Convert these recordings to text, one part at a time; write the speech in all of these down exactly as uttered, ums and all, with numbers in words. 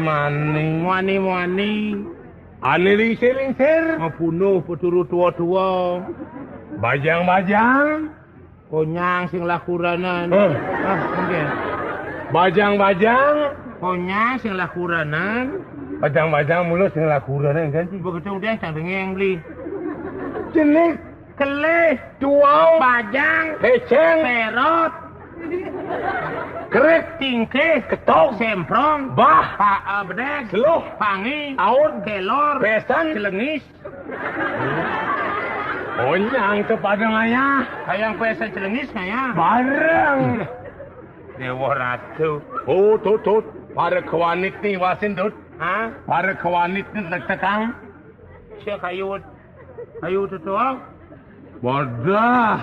Mani. Muani-muani. Ane lingsir-lingsir. Mapunuh peturu tua-tua. Bajang-bajang. Konyang sing lakuranan. Hah? Ah, mungkin. Bajang-bajang. Konyang sing lakuranan. Bajang-bajang mulu sing lakuranan kan sih? Begitu udah cang dengeng beli. Cenik. Kelih. Tuau. Bajang. Peceng. Perot. Kerek. Tingkih. Ketong. Semprong. Bah. Pa, eh, bedeg. Seluh. Pangi. Aun. Kelor. Pesan. Celengis. Onyang tu pada ngayah. Hayang pesan celengis ngayah. Bareng. Dewa Ratu. Oh, tut, tut. Para kewanit ni wasin, tut. Ha? Para kewanit ni tek-tekang. Sia kayu. Kayu tu tu. Wadah.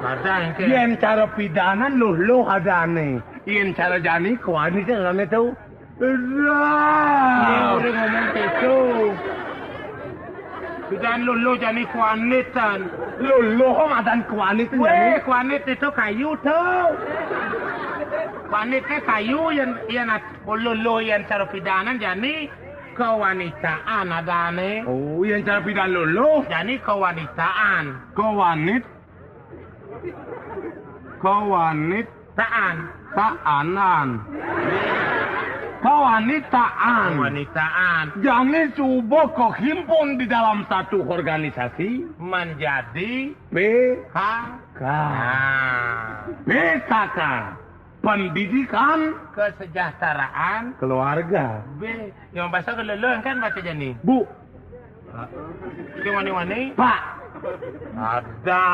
Wadah engke. Yen cara pidanan luh-luh adane. Yen cara jani kewanit adane tu. Dah. Yen udah ngomong itu. Pidan luh-luh jani kuanitan. Luh-luh kok madan kuanit. Weh, jani. Kuanit itu kayu tu. Kuanit itu kayu yang, yang at-, luh-luh yang cara pidanan jani kewanitaan adane. Oh, yang cara pidan luh-luh. Jani kewanitaan. Kewanit. Kewanit. Taan. Taanan. Kewanitaan. Kewanitaan. Jani suba kehimpun di dalam satu organisasi. Menjadi P K. K. Nah. P K K. Pendidikan. Kesejahteraan. Keluarga. B. Yang bahasa kelelon kan baca jani. Bu. Sing wani-wani? Pak. Ada.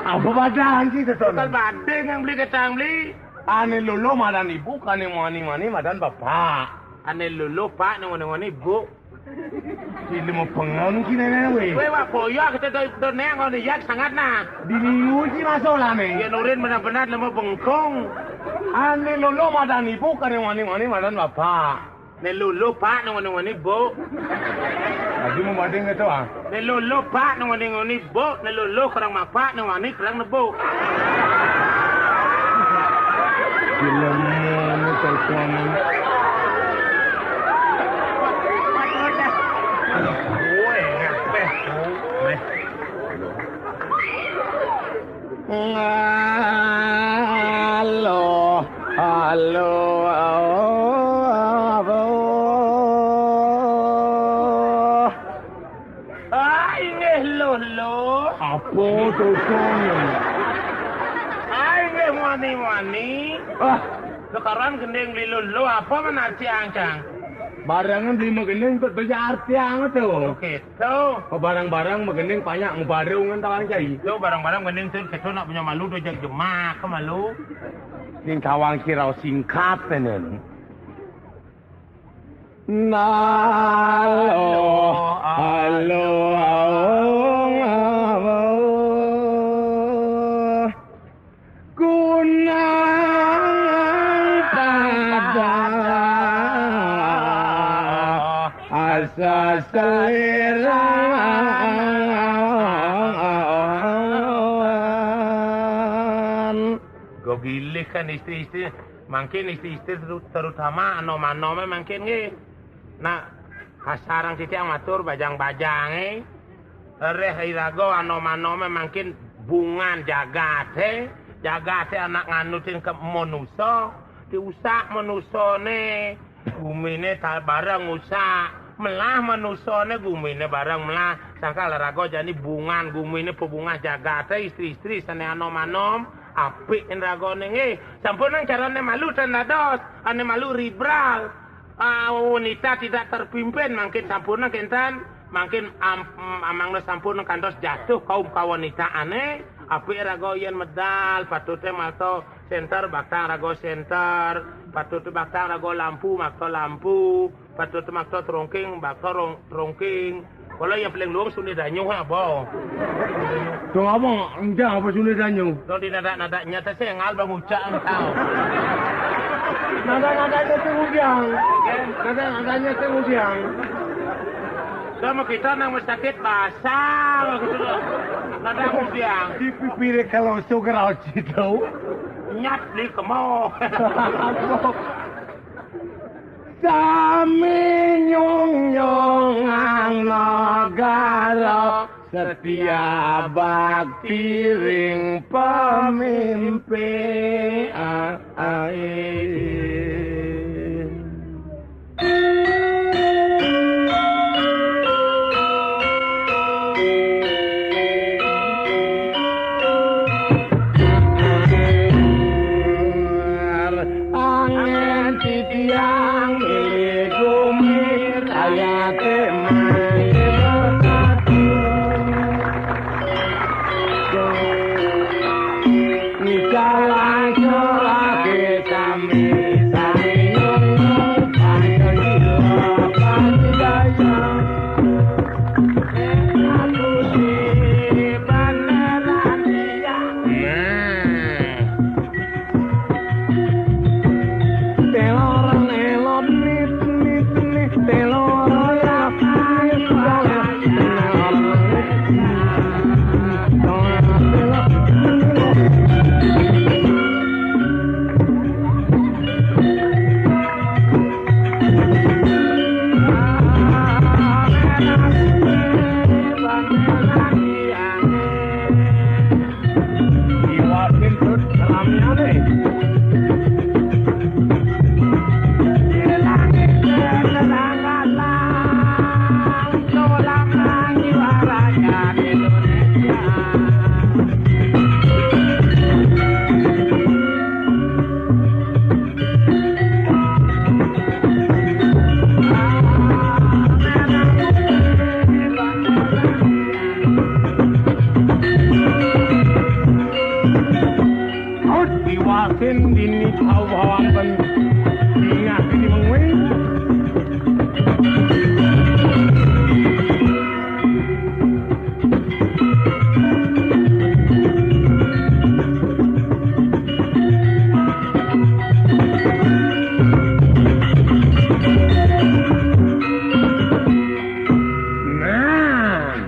Apa badan sih, Teton? Bukan bading yang beli ketang beli. Ane lolo madan ibu, kane wani-wani madan bapak. Ane lolo pak, ne wani-wani bu. Ini mau pengen kini nih, weh. Weh, wak boyok kita do, do neng, kalau yak sangat nah. Di minggu sih masuk lah nih. Ya nurin benar-benar nemu bengkong. Ane lolo madan ibu, kane wani-wani madan bapak. Ne lolo pak, ne wani-wani bu. Lagi mau bading gitu ah. Ne lolo pak, ne wani-wani bu, ne lolo kurang mapak, ne wani kurang nebo. Gila, mana teleponan. Gue ngapeh. Halo, halo, halo. Ah, inggih lolo. Apa, Dodong? Ah, inggih wani-wani. Ah. Sekarang gending beli lolo, apa menarci angcang? Barangan beli magending bet beja arti anget tu. Oke, tu. Barang-barang magending banyak ngebarungan tawan cai. Tu barang-barang magending tu, kita nak punya malu, tu jag jemak ke malu. Ning tawang kirau singkat tenen. Nalo, alo, aong, awo. Kunang pada asa selera. Go bilih kan istri-istri. Mangkin istri-istri teru-, terutama anom-anome mangkin nggih. Nah, kasarang titiang matur bajang-bajange. Reh iraga anom-anome mangkin bungan jagate, jagate anak nganutin ke manusa, diusak manusane, gumine ta-, bareng usak, melah manusane gumine bareng melah, sangkal raga jani bungan gumine pabungah jagate, istri-istri sane anom-anom, apik ragane nggih. Sampun nang carane malu tan dados, ane malu ribral. Ah, wanita tidak terpimpin, mangkin sampurna kenten, mangkin am-, am-, amangna sampurna kantos jatuh kaum kawanitaane, apik raga yen medal, patute malto senter, baktang raga senter, patute baktang raga lampu, makta lampu, patute makta trongking, bakta rong-, trongking, Kala yang paling luwung sune danyu ha apa? Dong apa? Endang apa sune danyu? Dong di nadak-nadak nyata sing ngal bang ucak ang tau. Nadak-nadak nyata udiang. Nadak-nadak nyata udiang. Sama kita nang sakit basah gitu loh. Nadak udiang. Di pipire kalau sugar aja tau. Nyat di kemo. Sami nyung-nyungang negara, setia bakti ring pemimpin. Angin titiang milik gumi, saya temani bersatu. Ngicalan curake sami, sami nyungun, panjang jiwa pati daya. Aku si beneran iya. Nah. Iwasin sut ramyane. Aut diwasin dini kau bawanten. Ingat dini mengwi. Nah,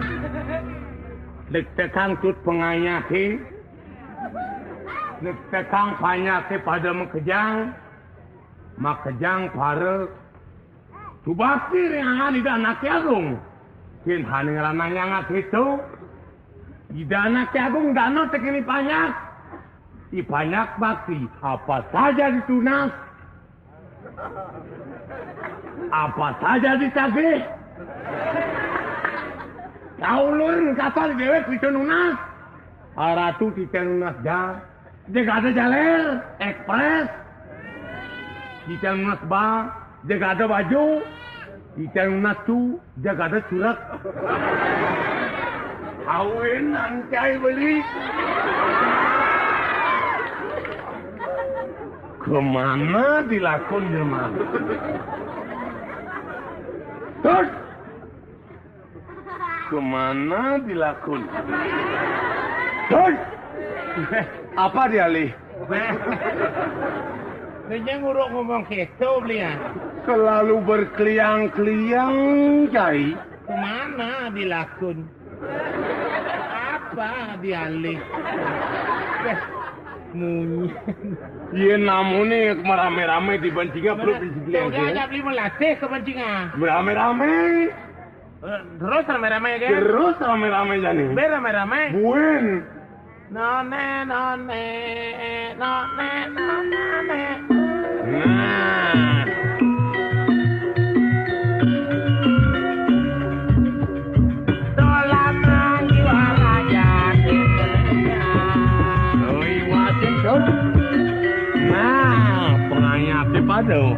dek tekang tut pengayake, dek tekang panyake pada makejang, makejang para subakti ring angan Ida Anake Agung. Yen hane ngranayang aketo, Ida Anake Agung dana tekeni panyak. I panyak bakti, apa saja ditunas, apa saja ditagih. Kaulun kasal dewek bisa nunas. Aratu titiang nunas ja. Jeg ada jaler, ekspres. Titiang nunas ba, jeg ada baju. Titiang nunas cu, jeg ada curek. Kawin ancai beli. Kemana dilakun, Jerman? Terus Kemana dilakun? Hoi! Apa dialih? Dia nguruk ngomong keto belian. Selalu berkeliang-keliang, Cai. Kemana dilakun? Apa dialih? Eh, munyi. Iya, namune merame-rame di bancingan, perlu di sini. Udah, aja beli melatih ke bancingan. Merame-rame. Eh, terus rame-rame, kan? Terus rame-rame jani. Be rame-rame. Buen. None, none, none, none, none. Nah. Dolan nang jiwa raja. Oi, wajib, Dut. Nah, pengayate pada.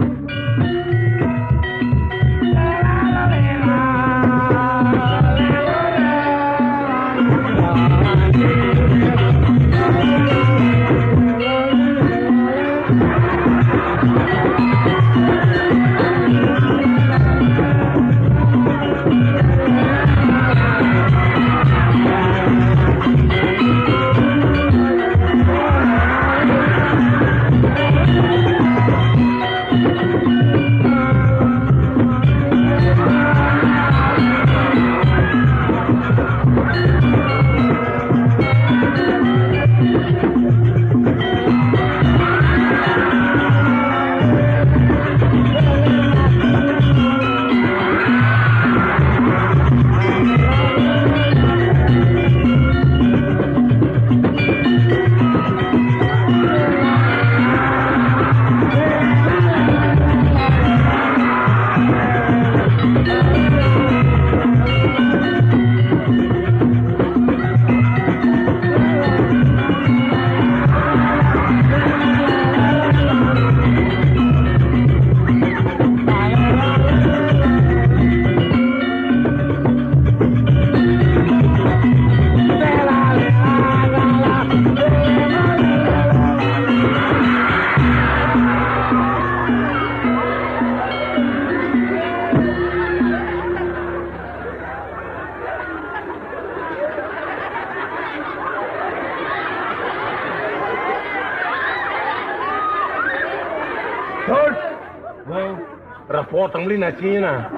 Repot tang beli nasi na.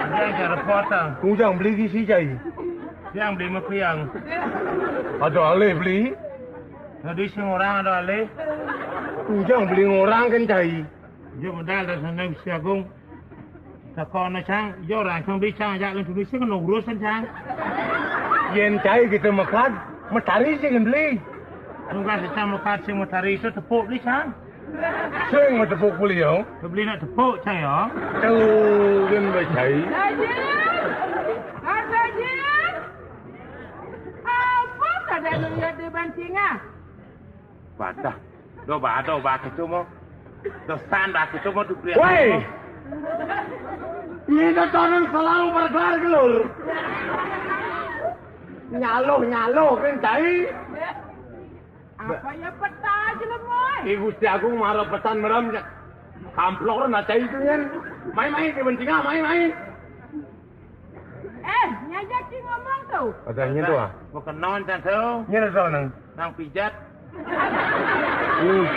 Jang ja repot tang. Kung jang beli gisi cai. Jang beli mapiang. Ada alih beli. Tadi sing orang ada alih. Kung jang beli orang kan cai. Jo medal dah sana si Agung. Takon na cang, jo orang cang beli cang, jak lem beli sing kena urusan cang. Yen cai kita makan, matari sing beli. Tugas kita makan sing matari itu tepuk beli cang. Sing mau tepuk beli yo. Beli nak tepuk cang yo. Tuh kan bacai. Rajin, Mas Rajin. Apa kada lu lihat di bancingan? Padah. Do ba, do ba kita mau. Dosan ba kita mau dupli. Woi. Ini tonton selalu bergelar gelur. Nyaloh nyaloh kan cai. Apa ya peta aja lah boy. Ih Gusti Agung marah pesan meram. Kamplok na cai itu nyen. Mai mai ke bencinga mai mai. Eh, nyajak ki ngomong tu. Ada nyen tu ah. Mau kenon tante. Nyen tu nang. Nang pijat. Hmm.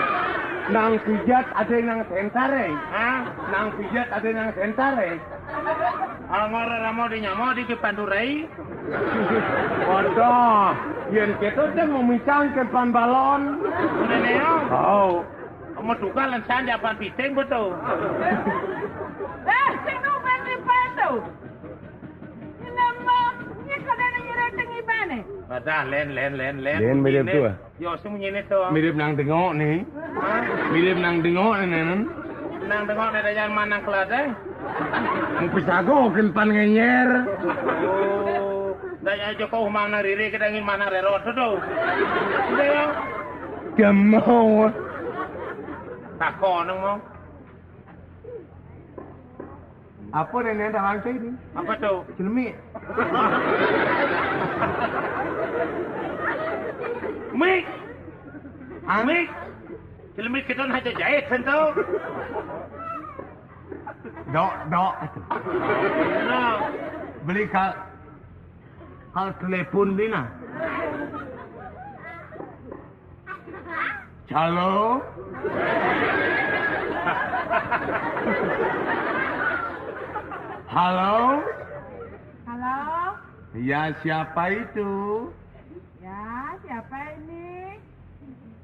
Nang pijat ada nang sentar eh. Hah? Nang pijat ada nang sentar eh. Angor ramo di nyamo di Pandurai. Waduh, yen kita dah memicang ke pan balon. Mana ya? Oh. Mau tukar lensan di apan piting betul. Eh, sing nu ban di patu. Ini nama, ini kada nang nyerah tengi bane. Ada len len len len. Len mirip tu ah. Yo sing nyene tu. Mirip nang tengok ni. Hah? Mirip nang tengok ni nen. Nang tengok ni dayan manang kelade. Mau pisago kin pan ngenyer. Oh, dayan Joko umang nang riri kita ngin manang rero tu tu. Udah ya. Gemau. Takon nang mau. Apa nenek dah bangsa ini? Apa tu? Celemik. Mik. Ah? Mik. Celemik kita nak jahit kan tu. Dok, dok. Nah. Beli kal kal telepon ni nah. Halo? Halo? Halo? Ya, siapa itu? Ya, siapa ini?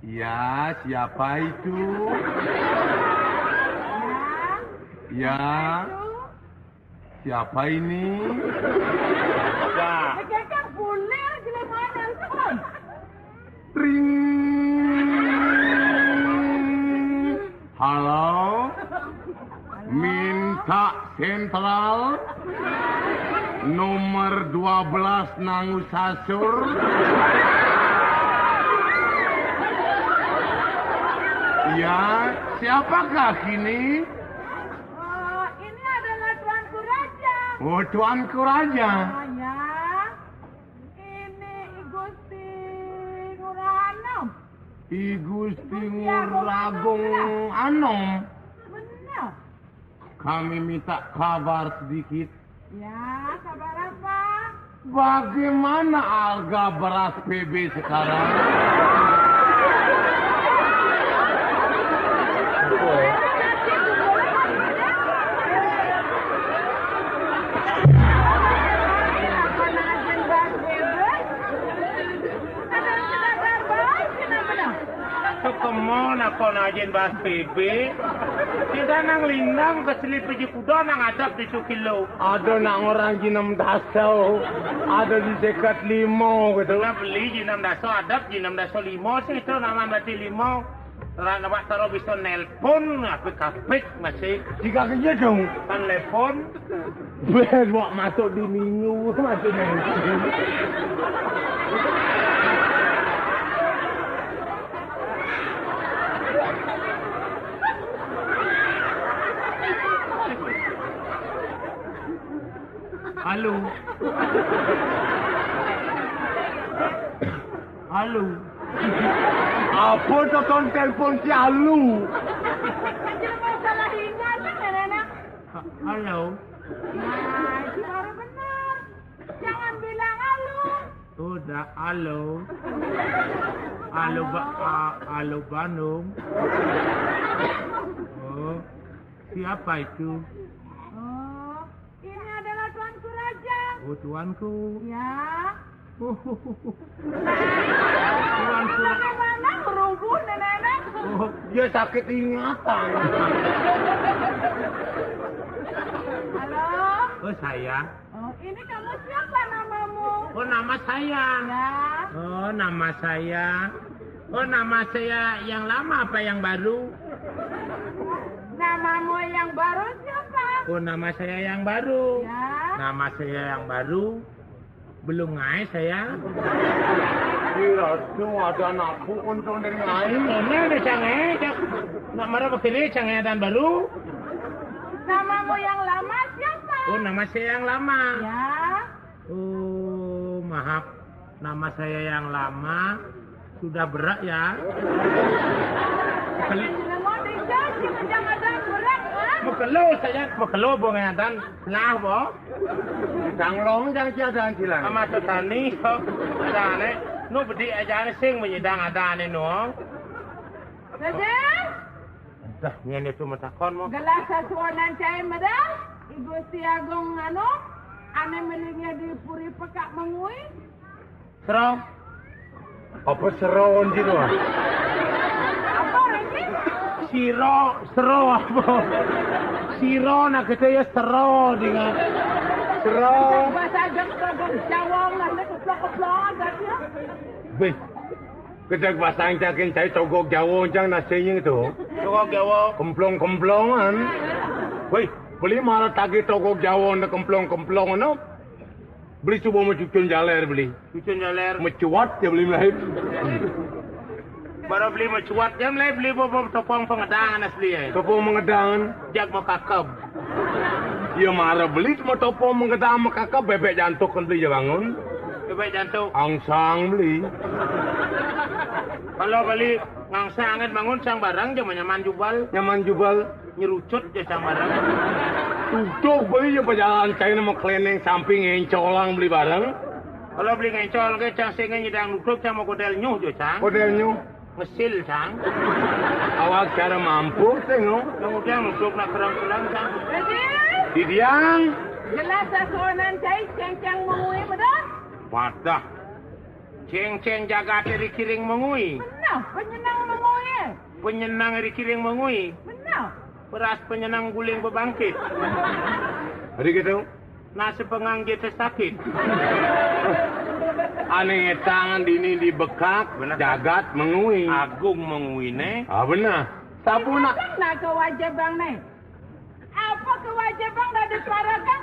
Ya, siapa itu? Ya. Ya. Siapa ini? Ya. Ring. Halo. Minta sentral nomor dua belas Nangu Sasur. Ya, siapakah ini? Oh, ini adalah Tuanku Raja. Oh, Tuanku Raja. Oh, ya. Ini I Gusti Ngurah Anom. I Gusti Ngurah Agung Anom. Benar. Kami minta kabar sedikit. Ya, kabar apa? Bagaimana harga beras P B sekarang? Kemon aku nak ajin bahas P B. Kita nang lindang ke seli peji kuda nang adap di sukilo. Ada nak orang jinem daso, ada di dekat limo gitu. Nak beli jinem daso adap, jinem daso limo sih itu nama mati limo. Rak nak taro bisa nelpon, apik-apik masih. Jika kerja dong. Kan telepon. Ben, wak masuk di minggu, masuk minggu. Halo. Halo. Apa tu tuan telpon si Alu? Saja masalah ingat kan, anak-anak? Ha-, halo. Nah, itu baru benar. Jangan bilang alu. Udah, halo. Halo, ba-, halo. A-, halo Bandung. Oh. Siapa itu? Oh, ini adalah tuanku raja. Oh, tuanku. Ya. Tuanku. Bagaimana, merubuh nenek-nenek? Oh, dia sakit ingatan. Halo? Oh, saya. Oh, ini kamu siapa namamu? Oh, nama saya. Ya. Oh, nama saya. Oh, nama saya yang lama apa yang baru? Namamu yang baru siapa? Oh, nama saya yang baru. Ya. Nama saya yang baru. Belum ngaé saya. Ih, Ratu, ada anakku untung dari ngaé. Mana ada cangai? Nak marah begini cangai dan baru. Namamu yang lama siapa? Oh, nama saya yang lama. Ya. Oh, maaf. Nama saya yang lama sudah berat ya. Lemah dijak, jangan berat, ha? Mekelo saya, mekelo bongan dan lah bo. Danglong jang sia dan silang. Ama tetani, ho. Jane, nu bedik ajane sing menyedang adane nu. Raja? Dah, nyen itu metakon mo. Gelah sasuonan cai medah, I Gusti Agung anu, ane melingnya di Puri Pekak Mengui. Sero. Apa sero on siro? Apa ini? Siro, sero apa? Siro nak kita ya sero dengan sero. Bahasa Jogja, Jogja, Jawa lah, ni keplok-keplok aja dia. Beh, kita bahasa yang cai togok Jawa, cang nasinya itu. Togok Jawa. Kemplong-kemplongan. Weh, beli malah tagih togok Jawa, nak kemplong-kemplongan, no? Beli coba mau cucun jaler beli. Cucun jaler. Mecuat ya beli mulai. Baru beli mecuat ya mulai beli bobo topong pengedangan asli ya. Topong pengedangan. Jak mau kakep. Ya marah beli cuma topong pengedangan mau kakep bebek jantuk kan beli ya bangun. Bebek jantuk. Angsang beli. Kalau beli ngangsang angin bangun sang barang jangan nyaman jubal. Nyaman jubal. Nyerucut ya sang barang. Tutup beli ya pejalan cai nama keleneng samping ngencolang beli barang. Kalau beli ngencol ke cang sing nyedang nutup cang mau kodel nyuh jo cang. Kodel nyuh. Ngesil cang. Awak cara mampu tengok. Kemudian nutup nak kerang-kerang cang. Didiang. Jelas sasuonan cai ceng-ceng mengui medah. Wadah. Ceng-ceng jagat iri kiring mengui. Benar, penyenang mengui. Penyenang iri kiring mengui. Benar. Beras penyenang guling bebangkit. Hari gitu. Nasi pengang jete sakit. Aneh tangan dini di bekak, benar. Jagat mengui. Agung mengui ne. Ah, benar. Sabuna. Nak ke wajah bang ne. Apa kewajiban dah diparakan?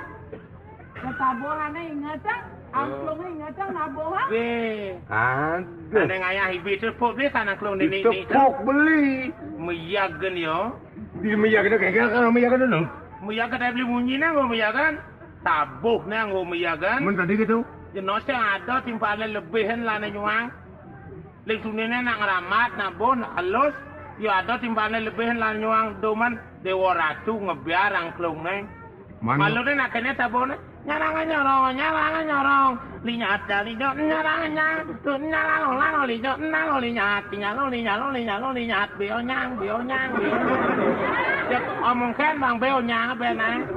Ketabuhannya ingatan, angklungnya ingatan, nabuhan. Weh. Aduh. Ada ngayah ibi tu pok beli kan angklung ni ni. Itu pok beli. Meyagen yo. Di meyagen tu kagak kan meyagen tu. Meyagen dah beli munyi nang meyagen. Tabuh nang meyagen. Men tadi gitu. Jenos yang ada timpalnya lebihan lah nyuang. Ling tunine nak ngeramat, nak boh, nak alus, ya ada timbane lebih lan nyuang doman Dewa Ratu ngebiar angklungne. Malune nak kene tabone, nyarang nyorong, nyarang nyorong, linyat dari jok, nyarang nyang, tu nyarang lalo lijo, nalo linyat, nyalo linyalo linyalo linyat, beo nyang, beo nyang, beo nyang. Cek omong kan bang beo nyang apa nang?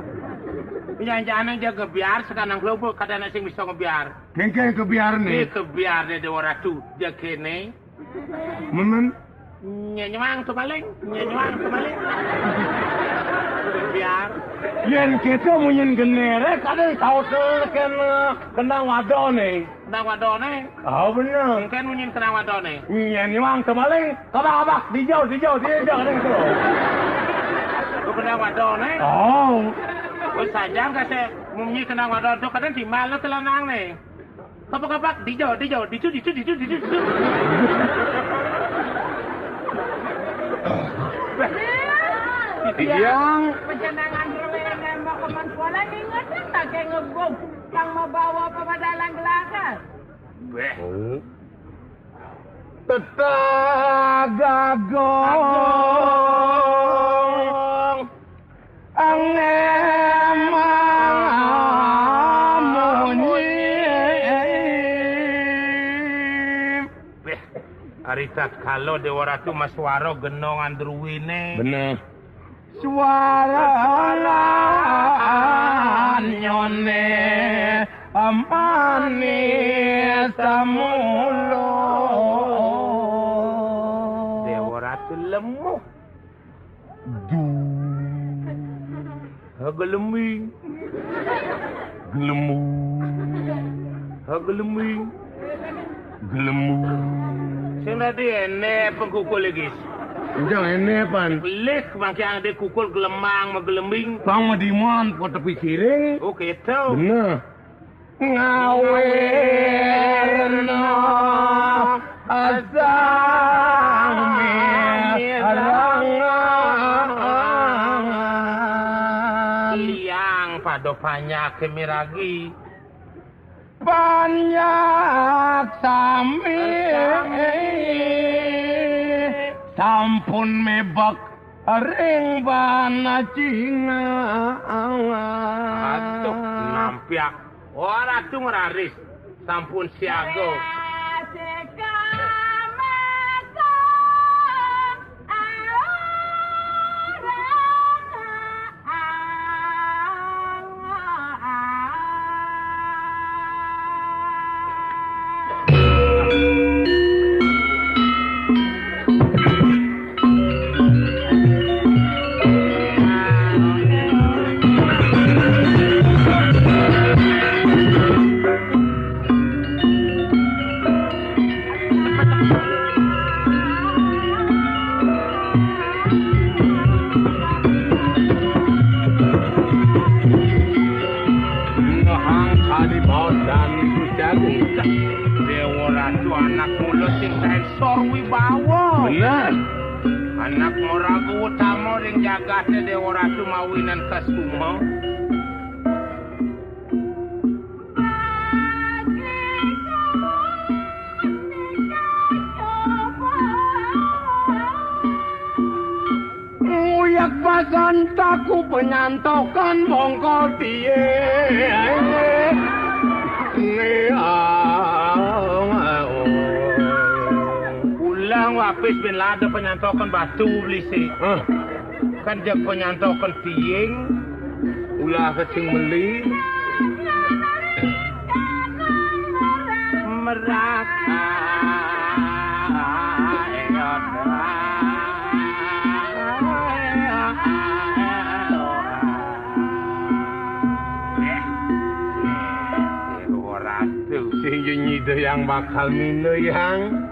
Jangan-jangan jaga biar sekarang kelompok kada nak sing bisa ngebiar. Kengkeng kebiar ne. Ni kebiar ne Dewa Ratu. Dia kene. Memen. Nyenyuang tu maling, nyenyuang tu maling. Kebiar. Yen kita munyin genere, kadang tahu ke ken kendang wadone. Kendang wadone. Oh bener. Mungkin munyin kendang wadone. Nyenyuang tu maling, kabak-kabak, dijau, dijau, dijau, kadang tu. Tu kendang wadone. Oh. Wis sajang kasih munyi kendang wadone tu kadang timbal tu telanang ne. Kapak-kapak, dijau, dijau, dicu, dicu, dicu, dicu, dicu. Diang. Pejenengan dulu yang nembak teman sekolah ingat kan pakai ngebom yang membawa pemadalan gelaka. Beh. Oh. Tetagagong. Angemang munyi. Beh, ari tatkala Dewa Ratu maswara genong andruwine. Bener. Suaranyone manis mulu. Dewa Ratu lemu. Du. Ha, gelembing. Gelembung. Ha, gelembing. Gelembung. Sing dadi ene pengkukul iki. Enjang ene pan. Lek mangke ade kukul gelembang ma gelembing. Bang Madiman po tepi siring. Oh, gitu. Bener. Ngawerna asang mirang. Liang pada panyake miragi. Panjak sami sampun mebak ring panacing. Aduh, nampiak. Ora tuh ngeraris. Sampun siaga. Nahang kali baos dan Gusti Agung. Dewa Ratu anak mula sing sensor wibawa. Bener. Anak maraga utama ring jagate Dewa Ratu mawinan kasuma. Nguyak pasan taku penyantokan mongko tiye. Ulang wapis bin lada penyantokan batu belisi. Hah? Kan jeg penyantokan tiing. Ulah kecing meli. Merak. Sing nyida yang bakal mina yang.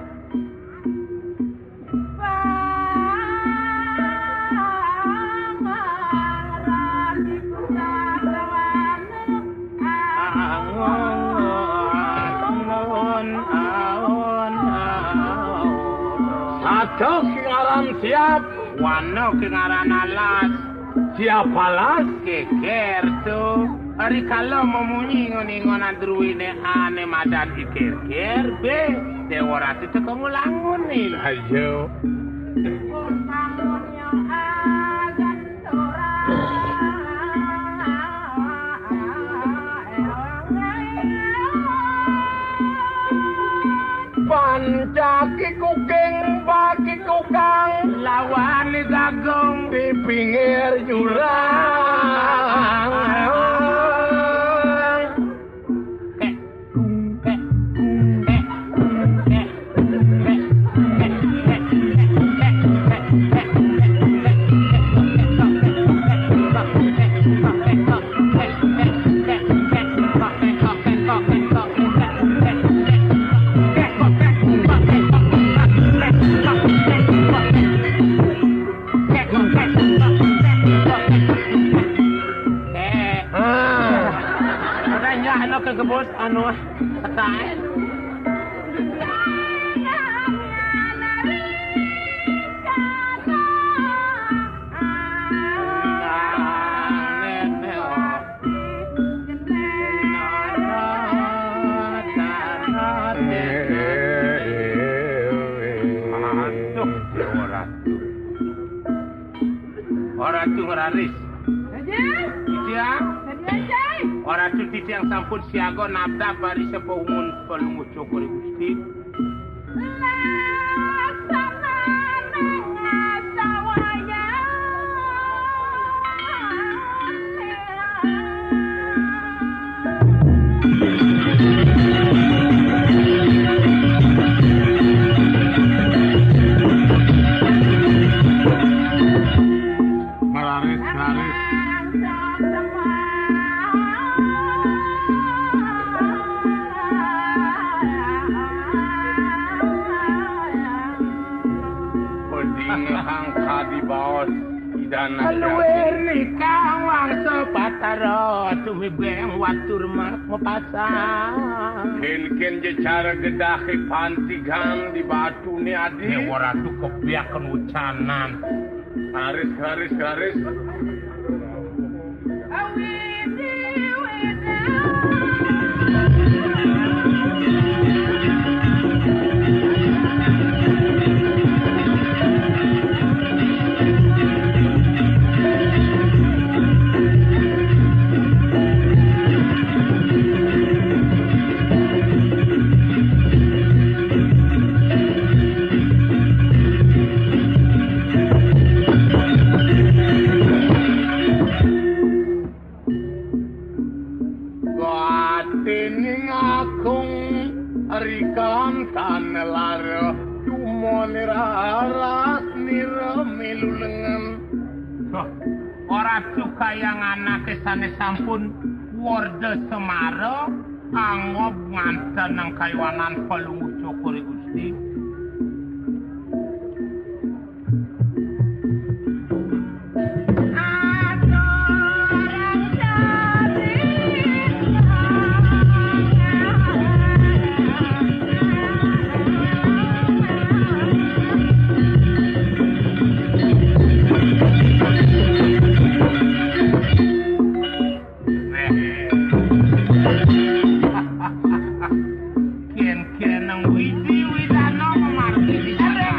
Satu kingaran siap. Wana kingaran alas. Siap alas. Keker tu. Ari kala memunyi ngon-ingon andruine ane madan iker-ker be. Dewa Ratu teka ngulangun ni. Ayo. Pancaki kuking baki kukang lawan gagung di pinggir jurang. Ah. Ora nyah ana kegebut anu petae. Aduh, ora tuh. Ora tuh ngeraris. Raja? Titiang. Tadi aja. Ora tuh titiang sampun siaga nabdab bari sepungun pelungguh cokor Gusti. Laksana nang asawaya. Kaluwih nika wangsa Batara tumibeng watur ma-, mapasang. Kén-kén jecar gedahe pantigan di batune adi. Dewa Ratu kebiaken ucanan. Raris, raris, raris. Batining agung rikantan lara, dumonira ras nira milulengen. Duh, ora sukayang anake sane sampun warda semara, angob nganten kayuanan Palungguh Cokore Gusti. Kén-kén nang widi-widana mamargi di sana.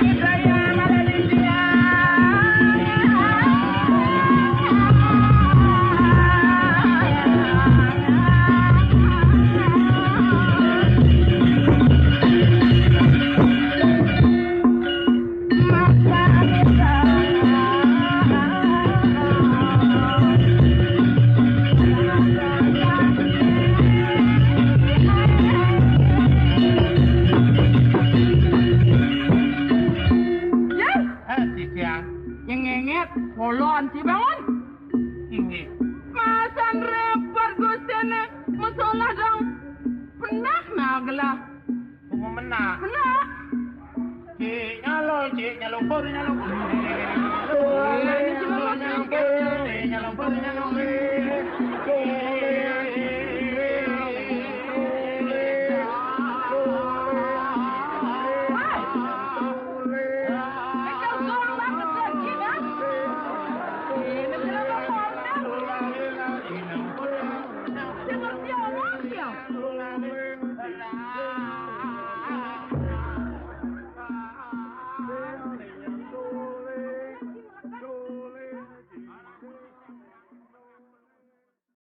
Yai, eh, Titiang. Nyengenget, polon, Cibangun. Inggih. Masan repot gustine, mesolah dong. Pendak na gelah. Kumu menak. Menak. Cik nyalo, cik nyalo, kur nyalo. Cik nyalo, kur nyalo.